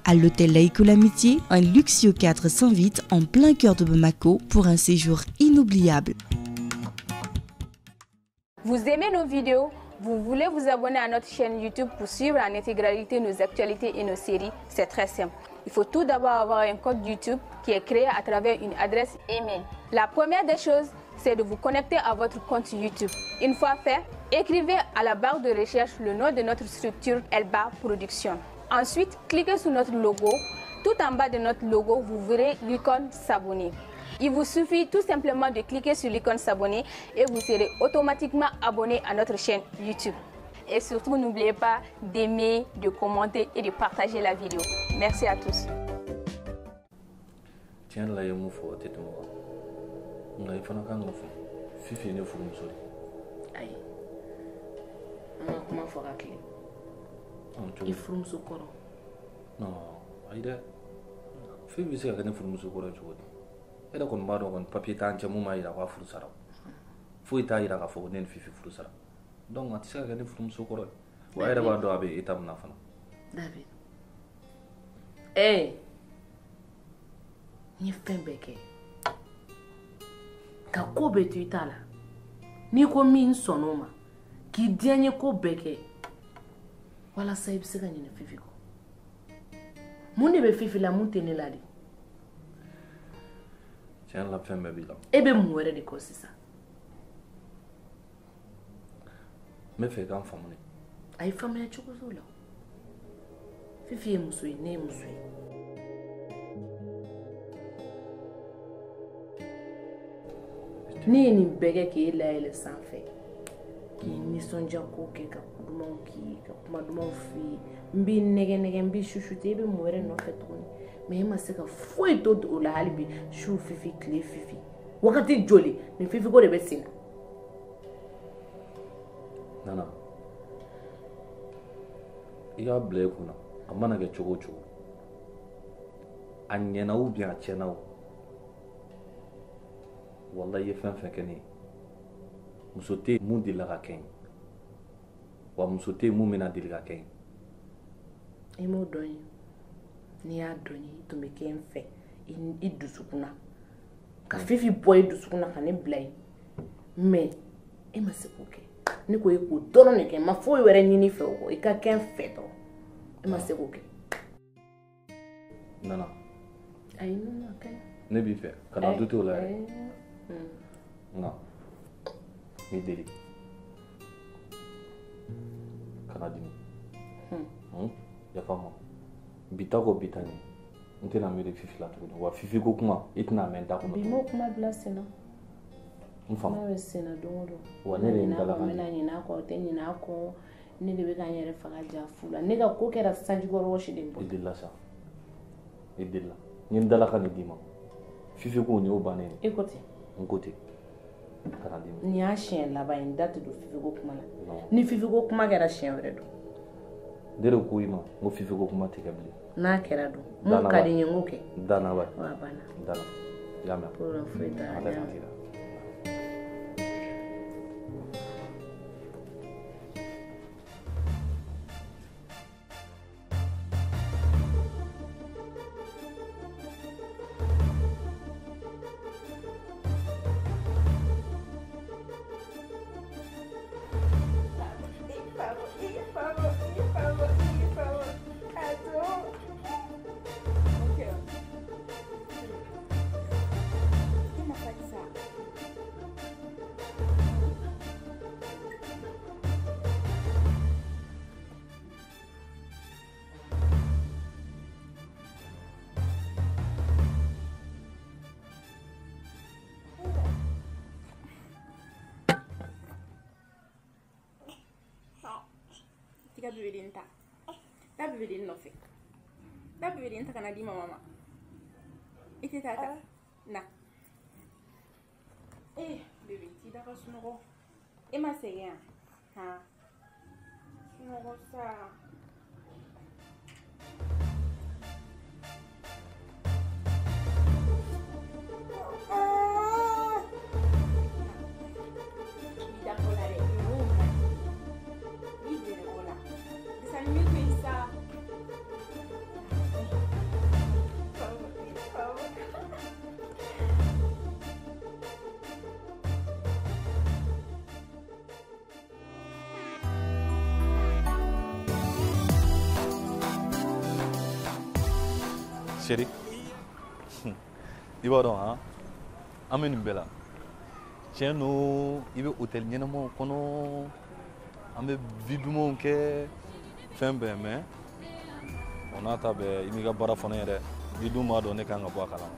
à l'hôtel Laïko l'Amitié, un luxueux cadre s'invite en plein cœur de Bamako pour un séjour inoubliable. Vous aimez nos vidéos? Vous voulez vous abonner à notre chaîne YouTube pour suivre en intégralité nos actualités et nos séries? C'est très simple. Il faut tout d'abord avoir un compte YouTube qui est créé à travers une adresse email. La première des choses, c'est de vous connecter à votre compte YouTube. Une fois fait, écrivez à la barre de recherche le nom de notre structure Elba Production. Ensuite, cliquez sur notre logo. Tout en bas de notre logo, vous verrez l'icône s'abonner. Il vous suffit tout simplement de cliquer sur l'icône s'abonner et vous serez automatiquement abonné à notre chaîne YouTube. Et surtout, n'oubliez pas d'aimer, de commenter et de partager la vidéo. Merci à tous. Tiens, là, il y a un mot fort, tête moi. On a eu un Fifi ne furumuso de. Ayi. An ka kuma fɔ ka tile. I furumuso kɔrɔ. Non, ayi dɛ. Fifi bɛ se ka kɛ ne furumuso kɔrɔ cogo di? E yɛrɛ kɔni b'a dɔn kɔni papier t'an cɛ mun b'a yira k'a furu sara. Foyi t'a yira k'a fɔ ko ne ni Fifi furu sara. Donc a tɛ se ka kɛ ne furumuso kɔrɔ ye. Wa e yɛrɛ b'a dɔn a bɛ état min na fana. David. Ee. N ye fɛn bɛɛ kɛ. Ka ko bɛɛ to i ta la. N'i ko min sɔnn'o ma, k'i diya n ye ko bɛɛ kɛ walasa i bɛ se ka ɲinɛ Fifi kɔ. Mun de bɛ Fifi la mun tɛ ne la de? Tiɲɛ la fɛn bɛɛ b'i la. E bɛ mun wɛrɛ de kɔ sisan? N bɛ fɛ i ka n faamu de. A ye faamuya cogo t'o la. Fifi ye muso ye, ne ye muso ye. Ne ye nin bɛɛ kɛ k'e layɛlɛ sanfɛ, k'i nisɔndiya ko kɛ, ka ko dumanw k'i ye, ka kuma dumanw f'i ye. N b'i nɛgɛ nɛgɛ, n b'i chuchoter, e bɛ mun wɛrɛ nɔfɛ tuguni? Mais e ma se ka foyi to o la hali bi. Su Fifi, tile Fifi, wagati joli nin Fifi ko de bɛ sen na. Nana, i y'a bila i kunna, a mana kɛ cogo o cogo, a ɲɛna ou bien a tiɲɛna o, wallahi i ye fɛn fɛn kɛ ne ye, muso tɛ yen mun delila ka kɛ n ye, wa muso tɛ yen mun bɛna deli ka kɛ n ye. I m'o dɔn ye. N'i y'a dɔn ye, i tun bɛ kɛ n fɛ i dusukun na, ka Fifi bɔ i dusukun na ka ne bila yen. Mais e ma se k'o kɛ. Ne ko e k'o dɔrɔn de kɛ, n ma foyi wɛrɛ ɲini i fɛ o kɔ, i ka kɛ n fɛ dɔrɔn. E ma se k'o kɛ. Nana. Ayi, non, non, a ka ɲi. Ne b'i fɛ, kana du t'o la yɛrɛ. Nka, n b'i deli. Kana dimi. Yafa n ma. Bi ta kɔ bi ta ɲɛ. N tɛna miiri Fifi la tuguni. Wa Fifi ko kuma, i tɛna mɛn n da kɔnɔ. Bi m'o kuma bila sen na. N faamu. Kuma bɛ sen na don o don. Wa ne de ye n dalakan N bɛna ɲinɛ a kɔ, o tɛ ɲinɛ a kɔ. Ne de bɛ ka n yɛrɛ faga ja fu la. Ne ka ko kɛra sanjikɔrɔ wɔsi de bɔ. I delila sa. I delila. N ye n dalakan de d'i ma. Fifi ko nin y'o bannen ye. E ko ten. N ko ten. Kana dimi. Nin y'a siɲɛ laban ye, n da tɛ don Fifi ko kuma la. Ni Fifi ko kuma kɛra siɲɛ wɛrɛ don. Ne de ko i ma, n ko Fifi ko kuma tɛ kɛ bilen. N'a kɛra don, mun ka di n ye n k'o kɛ. Danna ba. Wa a banna. Danna. I y'a mɛn. Problème foyi t'a la. Ala k'an tila. Ka bébé den ta. Ta bébé den nɔfɛ. Ta bébé den ta ka na di mama ma. I tɛ taa ta. Na. Eh, bébé, t'i da ka sunɔgɔ. E ma sɛgɛn yan? Han. Sunɔgɔ sa. I da kɔ la dɛ. I gɛrɛ o la. Dessin animé to yen sa. Chérie, i b'a dɔn han, an bɛ nin bɛɛ la. Tiɲɛ don, i bɛ hôtel ɲɛnamaw kɔnɔ, an bɛ vie dumanw kɛ, fɛn bɛɛ, mais o n'a ta bɛɛ, i m'i ka baara fɔ ne ye dɛ. I dun b'a dɔn ne kan ka bɔ a kalama.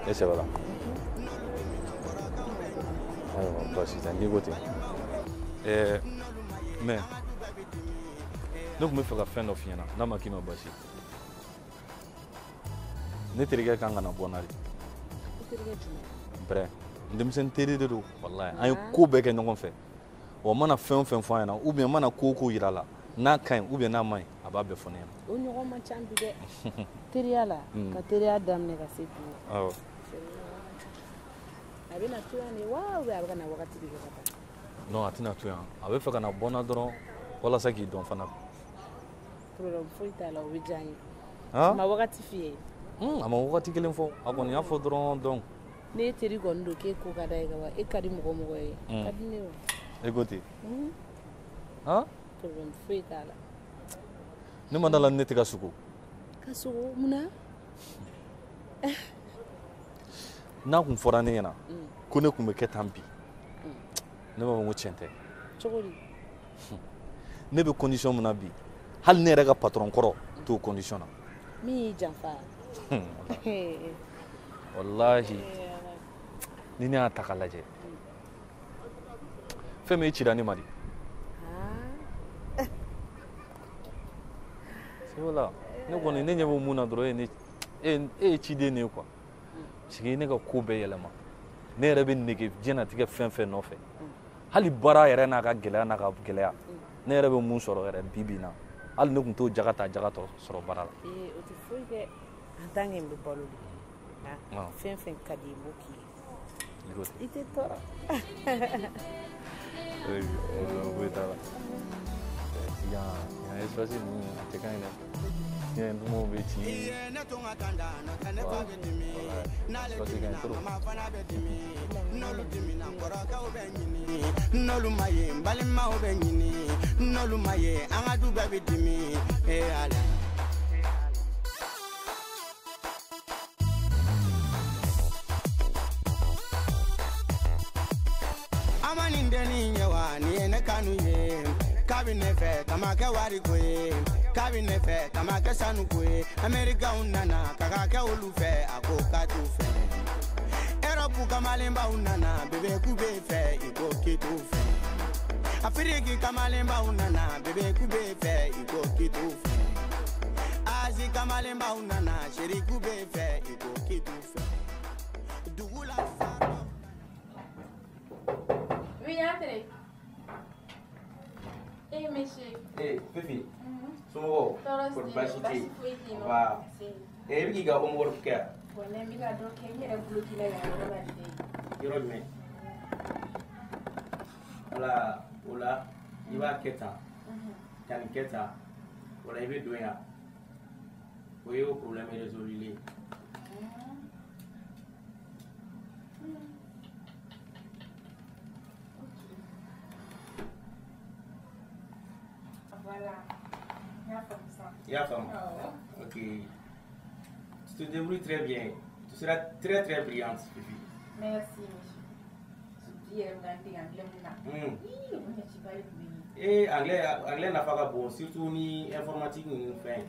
E sɛbɛ la? Ayiwa, baasi tɛ, n'i ko ten. Mais ne tun bɛ fɛ ka fɛn dɔ f'i ɲɛna, n'a ma k'i ma baasi ye. Ne terikɛ kan ka na bɔ n na de. Brɛ, n denmisɛnnin teri de don, walayi. An ye ko bɛɛ kɛ ɲɔgɔn fɛ. Wa n mana fɛn o fɛn fɔ a ɲɛna, ou bien n mana ko o ko yira a la, n'a ka ɲi ou bien n'a ma ɲi, a b'a bɛɛ fɔ ne ɲɛna. O ɲɔgɔn man ca bi dɛ. Teriya la, ka teriya daminɛ ka se bi ma. Awɔ. A bɛna to yan de wa, ou bien a bɛ ka na wagati de kɛ ka taa? Non, a tɛna to yan. A bɛ fɛ ka na bɔ n na dɔrɔn walasa k'i dɔn fana. Problème foyi t'a la, o bɛ diya n ye. A ma wagati f'i ye? A ma wagati kelen fɔ. A kɔni y'a fɔ dɔrɔn donc. Ne teri kɔni don k'e ko ka d'a ye ka ban, e ka di mɔgɔ mɔgɔ ye. Ka di ne ye o. E ko ten? Han? Problème foyi t'a la. Ne ma da la, ne tɛ ka sogo. Ka sogo mun na? N'a kun fɔra ne ɲɛna ko ne kun bɛ kɛ tan bi, ne b'a fɔ ko tiɲɛ tɛ. Cogo di? Ne bɛ condition min na bi, hali ne yɛrɛ ka patron kɔrɔ t'o condition na. Min y'i janfa? Walahi, ni ne y'a ta k'a lajɛ, fɛn min e cira ne ma de. Wala, ne kɔni ne ɲɛ bɛ mun na dɔrɔn, e ye ciden de ye quoi. Parce que ne ka ko bɛɛ yɛlɛma. Ne yɛrɛ bɛ nege diɲɛnatigɛ fɛn fɛn nɔfɛ. Hali baara yɛrɛ n'a ka gɛlɛya n'a ka gɛlɛya. Ne yɛrɛ bɛ mun sɔrɔ yɛrɛ bi bi in na. Hali ne tun t'o jaga ta jaga tɔ sɔrɔ baara la. O tɛ foyi kɛ. En tant que n bɛ balo de. Fɛn fɛn ka di i b'o k'i ye. I tɛ tɔɔrɔ. Foyi t'a la. Yan espace ninnu a cɛ ka ɲi dɛ. Yan dumanw bɛ ci. Espace ka ɲi trop. N'olu ma ye n balimaw bɛ ɲini, n'olu ma ye an ka du bɛɛ bɛ dimi. E Ala. A ma nin dennin ye wa, nin ye ne kanu ye. K'a bɛ ne fɛ ka ma kɛ wariko ye, k'a bɛ ne fɛ ka ma kɛ sanuko ye. Amerikaw nana ka ka kɛ olu fɛ, a ko k'a t'u fɛ. Erɔpu kamalenbaw nana, bébé k'u b'e fɛ, i ko k'i t'u fɛ. Afiriki kamalenbaw nana, bébé k'u b'e fɛ, i ko k'i t'u fɛ. Azi kamalenbaw nana, chéri k'u b'e fɛ, i ko k'i t'u fɛ. Dugu la sarɔ. Oui, entrez. Eh, monsieur. Eh, Fifi. Somɔgɔw? Tɔɔrɔ Kɔri si tɛ, baasi tɛ baasi yen? foyi tɛ yen nɔ. Nba. Se. Eh, i bɛ k'i ka homework kɛ wa? Walayi n bɛ ka dɔ kɛ, n yɛrɛ bloqué la yan yɔrɔ la de. Yɔrɔ jumɛn? Wala, o la, i b'a kɛ tan. Ka nin kɛ tan. O la i bɛ don yan. O ye o problème résolu ye. Voilà. N y'a faamu sisan. I y'a faamu? Awɔ. Ok. Tu te débrouilles très bien. Tu seras très très brillante, Fifi. Merci, monsieur. I yɛrɛ bɛ ka n dege anglais mun na. Ii, o ɲɛciba de tun bɛ yen. Eh, anglais nafa ka bon, surtout ni informatique ninnu fɛn.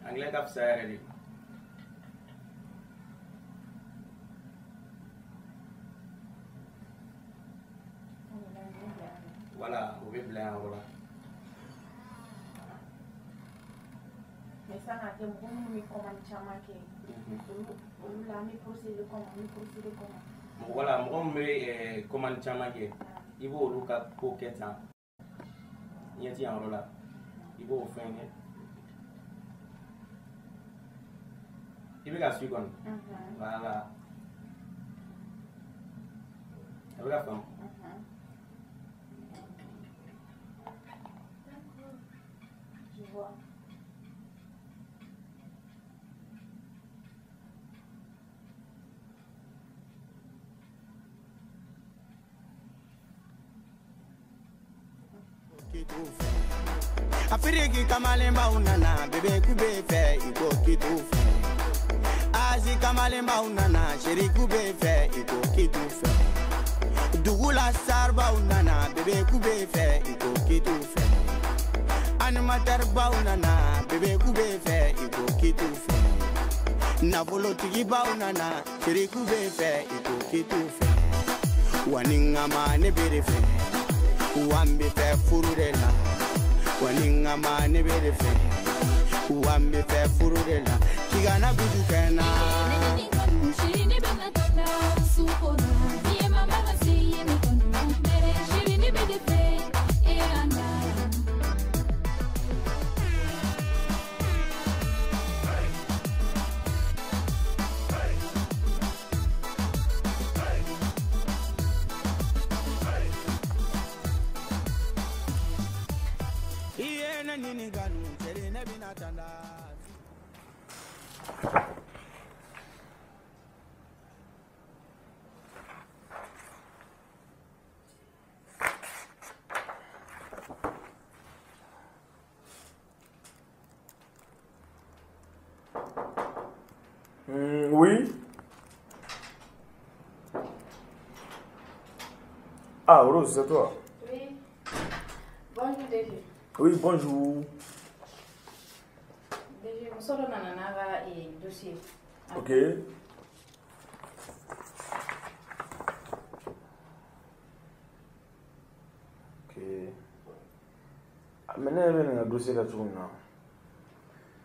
Anglais ka fisa yɛrɛ de. Voilà, o bɛ bila yan yɔrɔ la. Mais san k'a kɛ mɔgɔ minnu bɛ commande caman kɛ, olu la an bɛ procéder comment, an bɛ procéder comment? Voilà, mɔgɔ min bɛ commande caman kɛ, i b'olu ka ko kɛ tan. Ɲɛ ti yan yɔrɔ la, i b'o fɛn kɛ. I bɛ ka suit kɔni. Voilà. A bɛ ka faamu. D'accord. Je vois. k'i t'u fɛ. Afiriki kamalenbaw nana bébé k'u b'e fɛ i ko k'i t'u fɛ. Azi kamalenbaw nana chéri k'u b'e fɛ i ko k'i t'u fɛ. Dugu la saribaw nana bébé k'u b'e fɛ i ko k'i t'u fɛ. Animateur baw nana bébé k'u b'e fɛ i ko k'i t'u fɛ. Nafolotigibaw nana chéri k'u b'e fɛ i ko k'i t'u fɛ. Wa ni n ka ma ne b'e de fɛ. Wa n bɛ fɛ furu de la. Wa ni n ka ma ne b'e de fɛ. Wa n bɛ fɛ furu de la. K'i kana buju kɛ n na. Oui. Ah, Rose, c'est toi? Oui. Bonjour, DG. Oui, bonjour. DG, muso dɔ nana n'a ka dossier. Ok. Ok. Mais ne yɛrɛ bɛ nin ka dossier la cogo min na,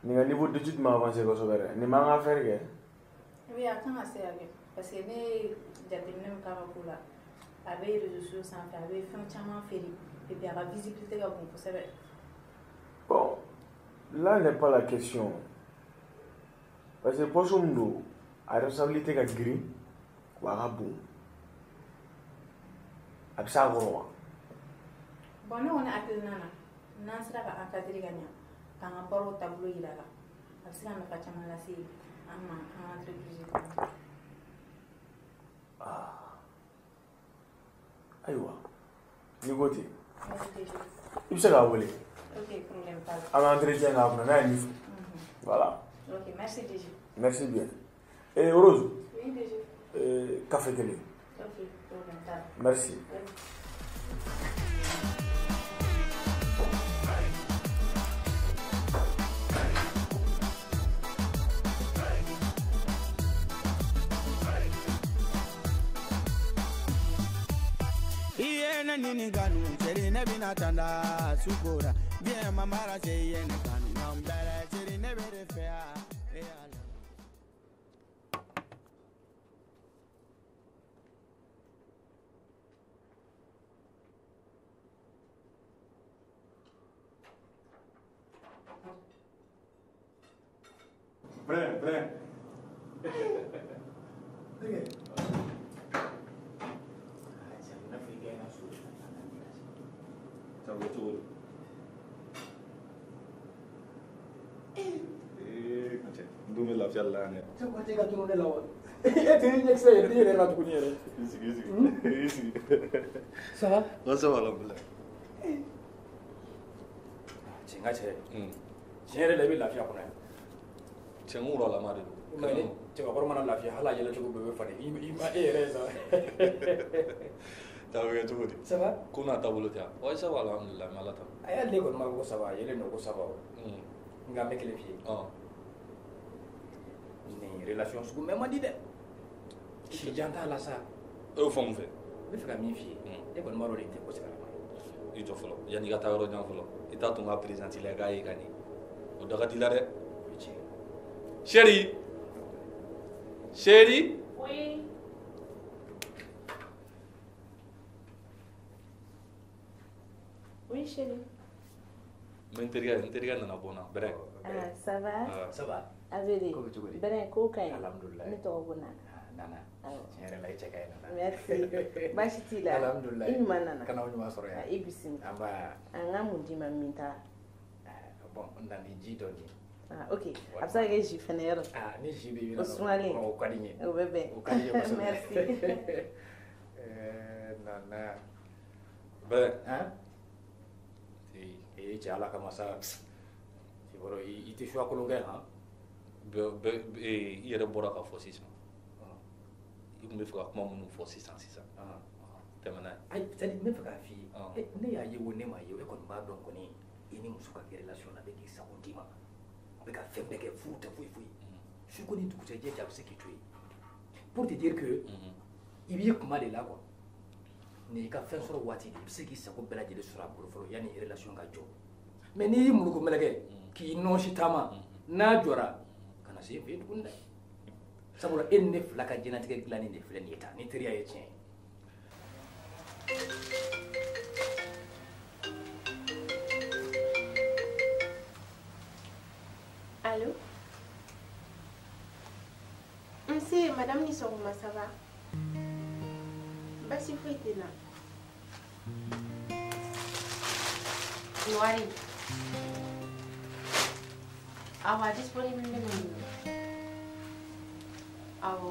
nin ka niveau d'étude ma avancé kosɛbɛ dɛ. Nin m'an ka affaire kɛ. Oui, a kan ka se ka kɛ parce que ne ye jateminɛ min k'a ka ko la, a bɛ réseaux sociaux sanfɛ, a bɛ fɛn caman feere et puis a ka visibilité ka bon kosɛbɛ. Bon, là n'est pas la question. Parce que poste min don, a responsabilité ka girin, wa a ka bon. A bɛ s'a kɔrɔ wa? Bon, ne kɔni hakilina na, n'an sera ka encadrer ka ɲa, k'an ka baaraw taabolo yira a la, a bɛ se ka nafa caman lase an ma an ka entreprise kɔnɔ. Ah. Ayiwa, n'i ko ten, i bɛ se k'a wele. Ok, problème t'a la. An ka entretien k'a kunna n'a ye min fɔ. Voilà. Ok, merci DG. Merci bien. Eh, Rose. Oui, DG. Café kelen. Ok, problème t'a la. Merci. Oui. Nini kanu chéri ne bina tanda sukora bien mamara se yene kanu ngambele chéri ne bere fea e ala. Bre, bre. Dun bɛ lafiya la yan dɛ. Cɛ ko ka tunu ne la wa? E tɛ i ɲɛkisɛ yɛlɛ i yɛrɛ la tuguni yɛrɛ. I sigi i sigi i sigi. Ça va? Non, ça va alhamdulilayi. Cɛ n ka cɛ. Tiɲɛ yɛrɛ la i bɛ lafiya kɔnɔ yan. Cɛ n wuralama de don. Mais cɛbakɔrɔ mana lafiya hali a yɛlɛcogo bɛɛ bɛ falen i ma e yɛrɛ ye sa. Ta bɛ kɛ cogo di? Ça va? Ko n'a taabolo tɛ yan. Wa ça va alhamdulilayi n bɛ Ala tanu. A y'ale de kɔni ma ko ça va a yɛlɛlen don ko ça va o. Nka n bɛ kelen f'i ye. Nin relation sugu mɛn man di dɛ. Si jan t'a la sa. E y'o fɔ mun fɛ? N bɛ fɛ ka min f'i ye. E kɔni b'a dɔn nin tɛ ko sɛbɛlama ye. I jɔ fɔlɔ yanni i ka taa yɔrɔ jan fɔlɔ i t'a to n ka présidente la i k'a ye ka ɲɛ. O da ka di la dɛ. O ye tiɲɛ ye. Chérie. Chérie. Oui. Oui, chérie. N terikɛ nana bɔ n na Bɛrɛ. Ah, ça va? Ça va. Abele. Ko bɛ cogo di? Bɛrɛ, ko ka ɲi. Alhamdulilayi. Ne tɔgɔ ko Nana. Nana. Awɔ. Tiɲɛ yɛrɛ la i cɛ ka ɲi Nana. Merci. Baasi t'i la? Alhamdulilayi. I ɲuman nana. Ka n'aw ɲuman sɔrɔ yan. I bisimila. An ba. An ka mun d'i ma min t'a? Bon, n nana ni ji dɔ ye. Ah, ok. A bɛ se ka kɛ jus fɛnɛ yɔrɔ. Ah, ni jus bɛ yen O sumalen. O ka di n ye. O bɛ bɛn. O ka di n ye kosɛbɛ. Merci. Nana. Bɛrɛ. Han? Ee cɛ Ala kama sa, i b'a dɔn i tɛ choix kolon kɛ han. I yɛrɛ bɔra k'a fɔ sisan. I tun bɛ fɛ ka kuma minnu fɔ sisan sisan. Tɛmɛ n'a ye. Ayi, c'est à dire n bɛ fɛ k'a f'i ye. Ne y'a ye o ne m'a ye o, e kɔni b'a dɔn kɔni i ni muso ka relation na a bɛ k'i sago d'i ma. A bɛ ka fɛn bɛɛ kɛ, furu tɛ foyi foyi. Su ko ni dugusɛjɛ cɛ a bɛ se k'i to yen. Pour te dire que i b'i kuma de la quoi. Nin y'i ka fɛn sɔrɔ waati de, i bɛ se k'i sago bɛɛ lajɛlen sɔrɔ a bolo fɔlɔ yanni relation ka jɔ. Mais n'i y'i muluku mɛlɛkɛ k'i nɔɔsi taama n'a jɔra ka na se e fɛ yen tuguni dɛ. Sabula e ni ne fila ka diɲɛlatigɛ dilanni de filɛ nin ye tan, ni teriya ye tiɲɛ ye. Allô? Nse, madame ni sɔgɔma, ça va? Basi foyi tɛ n na. Noiri. Awa, disponible bɛ ne bolo. Awɔ.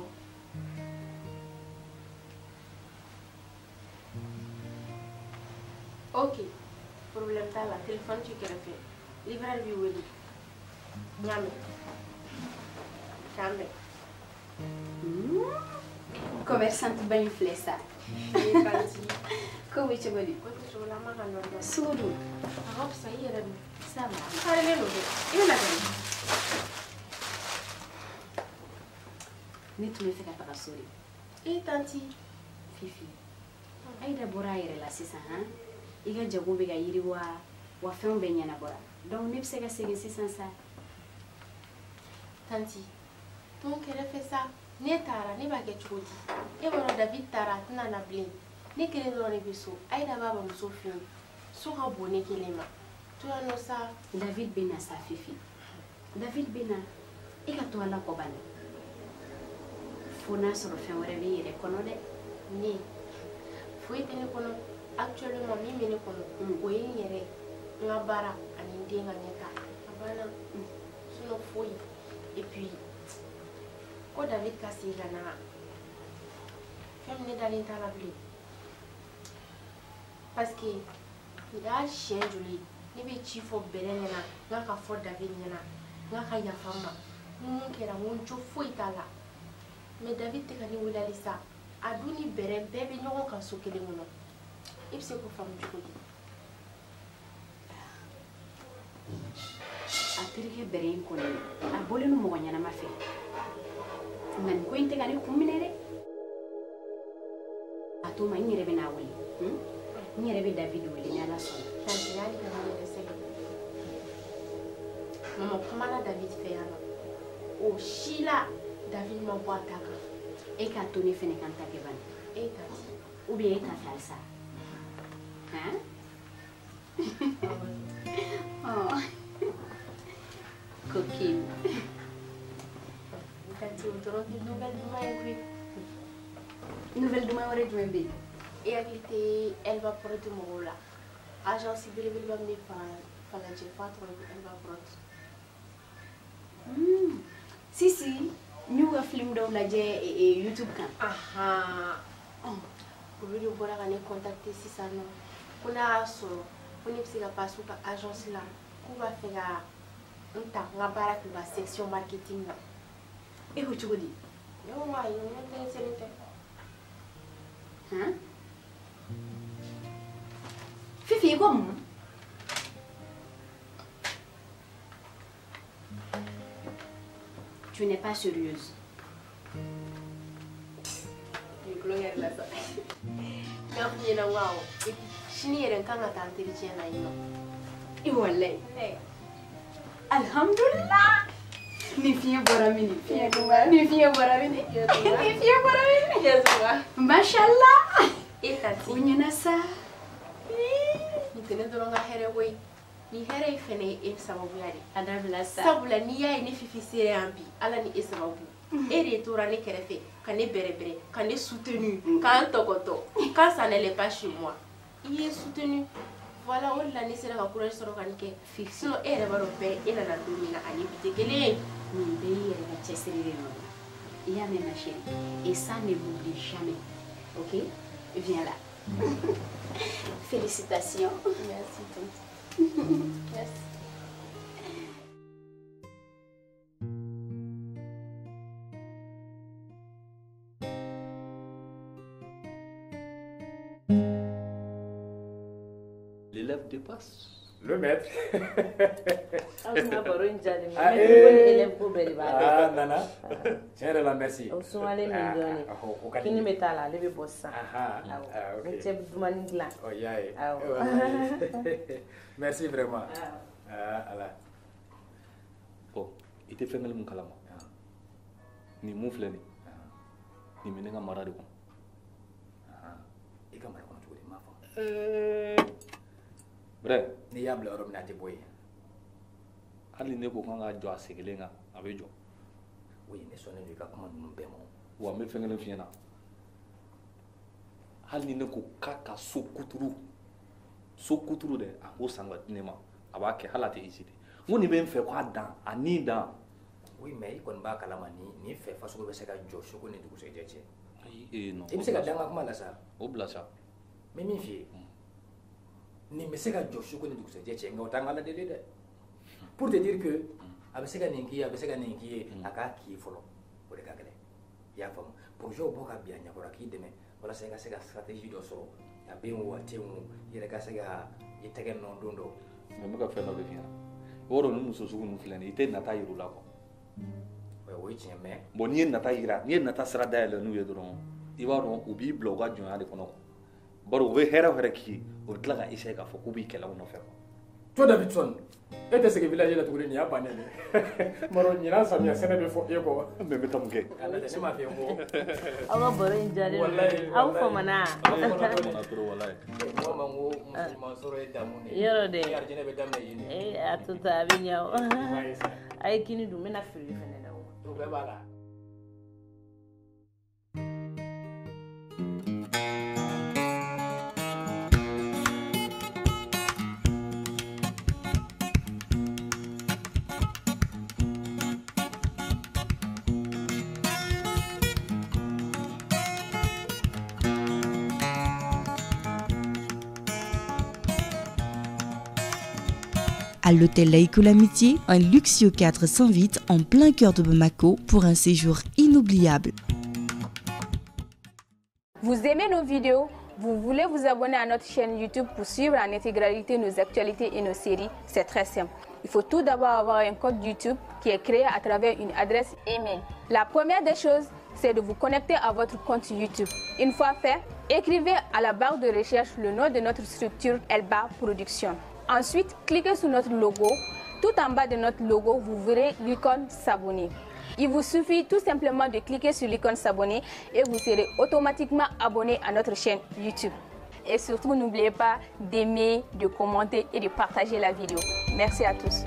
Ok, problème t'a la, téléphone ci kɛrɛfɛ. Livreur b'i wele. N y'a mɛn. K'an bɛn. Commerçante ba in filɛ sa. Ko bɛ cogo di? Ko tɛ cogo la, an ma ka nɔ dɔn. Sugu dun? A ka fisa, i yɛrɛ dun? Ça va. I parelen don dɛ. I bɛna kɛ. Ne tun bɛ fɛ ka taga so de. E tanti. Fifi, Aïda bɔra a yɛrɛ la sisan han. I ka jago bɛ ka yiriwa, wa fɛnw bɛɛ ɲɛnabɔra. Donc ne bɛ se ka segin sisan sa. Tanti, to n kɛrɛfɛ sa. Ne taara, ne b'a kɛ cogo di? E b'a dɔn David taara, a tɛna na bilen. Ne kelen dɔrɔn de bɛ so. Aïda b'a bamuso fɛ yen. So ka bon ne kelen ma. To yan nɔ sa. David bɛ na sa Fifi. David bɛ na. E ka to Ala kɔ bani. Fo n'a sɔrɔ fɛn wɛrɛ b'i yɛrɛ kɔnɔ dɛ. Ne, foyi tɛ ne kɔnɔ. Actuellement min bɛ ne kɔnɔ, o ye n yɛrɛ, n ka baara ani n den ka ɲɛta. A banna. Sinon foyi. Et puis, ko David ka segin ka na, fɛn min ne dalen t'a la bilen. Parce que nin y'a siɲɛ joli ye ne bɛ ci fɔ Bɛrɛ ɲɛna, n k'a ka fɔ David ɲɛna, n k'a ka yafa n ma. Ni mun kɛra, n ko n jo foyi t'a la. Mais David tɛ ka ne wele halisa. A dun ni Bɛrɛ bɛɛ bɛ ɲɔgɔn kan so kelen kɔnɔ. I bɛ se k'o faamu cogo di? A terikɛ Bɛrɛ in kɔni, a bɔlen don mɔgɔ ɲɛnama fɛ. Nka nin ko in tɛ ka ne kun minɛ dɛ. A to ma, n yɛrɛ bɛ n'a wele. N yɛrɛ bɛ David wele ni Ala sɔnna. Tanti, hali kana n yɛrɛ sɛgɛn. Mama kumana David fɛ yan nɔ. O si la, David ma bɔ a ta kan. E k'a to ne fɛnɛ ka n ta kɛ bani. E tanti. Ou bien e t'a fɛ halisa? Han? Oh. Coquine. Tanti, o dɔrɔn tɛ nouvelle duman ye koyi. Nouvelle duman wɛrɛ jumɛn bɛ yen? E hakili tɛ Elba Prod mɔgɔw la? Agence belebeleba min bɛ Falajɛ f'a tɔgɔ ye ko Elba Prod. Si si, n y'u ka film dɔw lajɛ YouTube kan. Ahan. Olu de bɔra ka ne contacter sisan nɔ. Ko n'a y'a sɔrɔ ko ne bɛ se ka passer u ka agence la, k'u b'a fɛ ka n ta n ka baara kɛ u ka section marketing na. E ko cogo di? Ne ko ayi, n ko intéressé tɛ. Han? Fifi, i ko mun? Tu n'es pas sérieuse. Ni tulonkɛ de la sa. N y'a f'i ɲɛna n ko awɔ. Et puis sini yɛrɛ n kan ka taa entretien na yen nɔ. I walayi. Alhamdulillah. Ni fiɲɛ bɔra min ni fiɲɛ duman, ni fiɲɛ bɔra min ni fiɲɛ bɔra min. Mashallah. E tanti. O ɲɛna sa. Nin tɛ ne dɔrɔn ka hɛrɛ koyi. Nin hɛrɛ in fɛnɛ ye e sababuya de. A dabila sa. Sabula n'i y'a ye ne Fifi sera yan bi, Ala ni e sababu. E de tora ne kɛrɛfɛ ka ne bɛrɛbɛrɛ, ka ne soutenu, k'an tɔgɔtɔ. Quand ça n'allait pas chez moi, i ye soutenu. Voilà, o de la ne sera ka courage sɔrɔ ka nin kɛ. Sinon e yɛrɛ b'a dɔn bɛɛ e nana don min na ani bi tɛ kelen ye. Nin bɛɛ y'i yɛrɛ ka cɛsiri de nɔ ye. I y'a mɛn ma chérie. Et ça ne m'oublie jamais. Ok? Viens là. Félicitations. Merci, tante. Merci. L'élève dépasse le maître. Ah, nana. Tiens, la merci. Merci vraiment. Bon, il te fait mal mon kalama. Ni moufle ni. Ni menenga mara de kon. I ka mara kɔnɔ cogo di, n m'a faamu. Bref, n'i y'a bila yɔrɔ min na a tɛ bɔ yen. Hali ne ko k'an ka jɔ a sigilen kan, a bɛ jɔ. Oui, ne sɔnnen don i ka kuma ninnu bɛɛ ma. Wa n bɛ fɛn kelen f'i ɲɛna. Hali ni ne ko k'a ka so kuturu dɛ, a k'o san ka di ne ma, a b'a kɛ hali a tɛ hésiter. N ko nin bɛ n fɛ k'a dan, a ni dan. Oui, mais i kɔni b'a kalama nin fɛ fasugu bɛ se ka jɔ su ko ni dugusɛjɛ cɛ. Ayi, non. I bɛ se ka da n ka kuma la sa. O bila sa. N bɛ min f'i ye. Nin bɛ se ka jɔ su ko ni dugusɛjɛ cɛ, nka o t'an ka Ala deli dɛ. Pour te dire que a bɛ se ka nin k'i ye, a bɛ se ka nin k'i ye, a k'a k'i ye fɔlɔ, o de ka gɛlɛn. I y'a faamu? Projet bɔ ka bin a ɲɛkɔrɔ k'i dɛmɛ walasa i ka se ka stratégie dɔ sɔrɔ, a bɛ yen o a tɛ yen o, i yɛrɛ ka se ka i tɛgɛ nɔ don dɔ. Mais n bɛ ka fɛn dɔ de f'i ɲɛna. I b'a dɔn nin muso sugu ninnu filɛ nin ye, i tɛ nata yir'u la quoi. O ye tiɲɛ mais. Bon, n'i ye nata yira, n'i ye nata sira dayɛlɛ n'u ye dɔrɔn, i b'a dɔn u b'i bila u ka jɔnya de kɔnɔ quoi. Bari u bɛ hɛrɛ o hɛrɛ k'i ye, u bɛ tila ka essayer k'a fɔ k'u b'i kɛlɛ u nɔfɛ quoi. To Davidson, e tɛ segin village la tuguni, nin y'a bannen de. Maro, ɲinan samiya sɛnɛ bɛ fɔ e kɔ. Mais n bɛ taa mun kɛ? Ne m'a f'i ye n ko. Aw ka baro in diyalen don. Walayi. Aw famana. Aw famana trop walayi. Mɔgɔ ma n ko muso ɲuman sɔrɔ ye damu de ye. Yɔrɔ dɛ. Ni arijinɛ bɛ daminɛ yen de. Ee a to tan, a bɛ ɲɛ o. A ye kini dun, n bɛna feere fɛnɛ d'aw ma. O bɛɛ b'a la. À l'hôtel Laïko l'Amitié, un luxueux 408 en plein cœur de Bamako pour un séjour inoubliable. Vous aimez nos vidéos? Vous voulez vous abonner à notre chaîne YouTube pour suivre en intégralité nos actualités et nos séries? C'est très simple. Il faut tout d'abord avoir un compte YouTube qui est créé à travers une adresse email. La première des choses, c'est de vous connecter à votre compte YouTube. Une fois fait, écrivez à la barre de recherche le nom de notre structure Elba Production. Ensuite, cliquez sur notre logo. Tout en bas de notre logo, vous verrez l'icône s'abonner. Il vous suffit tout simplement de cliquer sur l'icône s'abonner et vous serez automatiquement abonné à notre chaîne YouTube. Et surtout, n'oubliez pas d'aimer, de commenter et de partager la vidéo. Merci à tous.